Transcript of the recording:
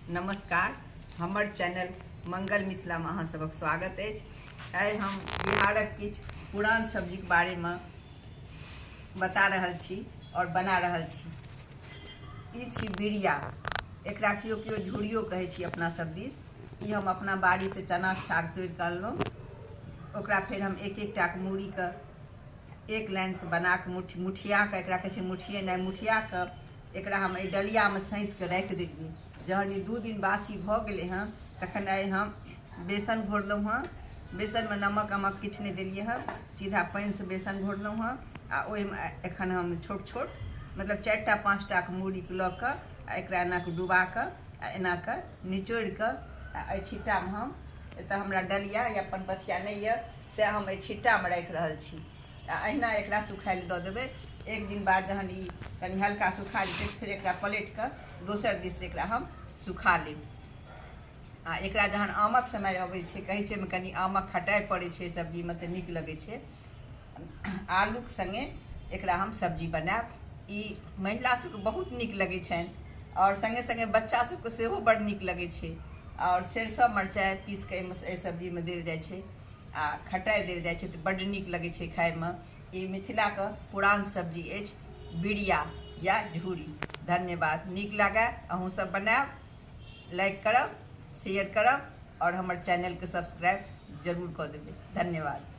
नमस्कार, हमर चैनल मंगल मिथिलामे अहाँ सबक स्वागत अछि। आइ हम बिहारक किछु पुरान सब्जीके बारेमे बता रहल छी आओर बना रहल छी। ई छी बिरिया, एकरा केओ केओ झुरियो कहै छी अपना सब दिस। ई हम अपना बाड़ीसँ चनाके साग तोड़िकऽ अनलहुँ, ओकरा फेर हम एक एकटाके मूड़ीके एक लाइनसँ बनाकऽ मुठियाकऽ, एकरा कहै छै मुठियेनाइ, मुठियाकऽ एकरा हम एहि डलियामे सैँतिकऽ राखि देलियै। जहन ई 2 दिन बासी भऽ गेलै हँ तखन आइ हम बेसन घोरलहुँ हँ। बेसनमे नमक अमक किछु नहि देलियै हँ, सीधा पानिसँ बेसन घोरलहुँ हँ। आ ओहिमे एखन हम छोट छोट मतलब 4टा 5टाके मूड़ीके लऽ कऽ आ एकरा एनाकऽ डुबाकऽ आ एनाकऽ निचोड़िकऽ आ एहि छिट्टामे हम, एतऽ हमरा डलिया या पनपथिया नहि यऽ तेँ हम एहि छिट्टामे राखि रहल छी। आ अहिना एकरा सुखाय लए दऽ देबै। एक दिन बाद जहन ई कनि हल्का सुखा जेतै फेर एकरा पलटि कऽ दोसर दिससँ एकरा हम सुखा लेब। आ एकरा जहन आमक समय अबै छै, कहै छै एहिमे कनि आमक खटाइ पड़ै छै सब्जीमे तऽ नीक लगै छै। आलूके सङ्गे एकरा हम सब्जी बनायब। ई महिला सबके बहुत नीक लगै छनि आओर सङ्गे सङ्गे बच्चा सबके सेहो बड़ नीक लगै छै। आओर सरिसो मरचाइ पीस कऽ एहिमे एहि सब्जीमे देल जाइ छै आ खटाइ देल जाइ छै तऽ बड्ड नीक लगै छै खाइमे। ई मिथिलाके पुरान सब्जी अछि बिरिया या झूरी। धन्यवाद। नीक लागए अहूँ सब बनायब, लाइक करब, शेयर करब आओर हमर चैनलके सब्सक्राइब जरूर कऽ देबै। धन्यवाद।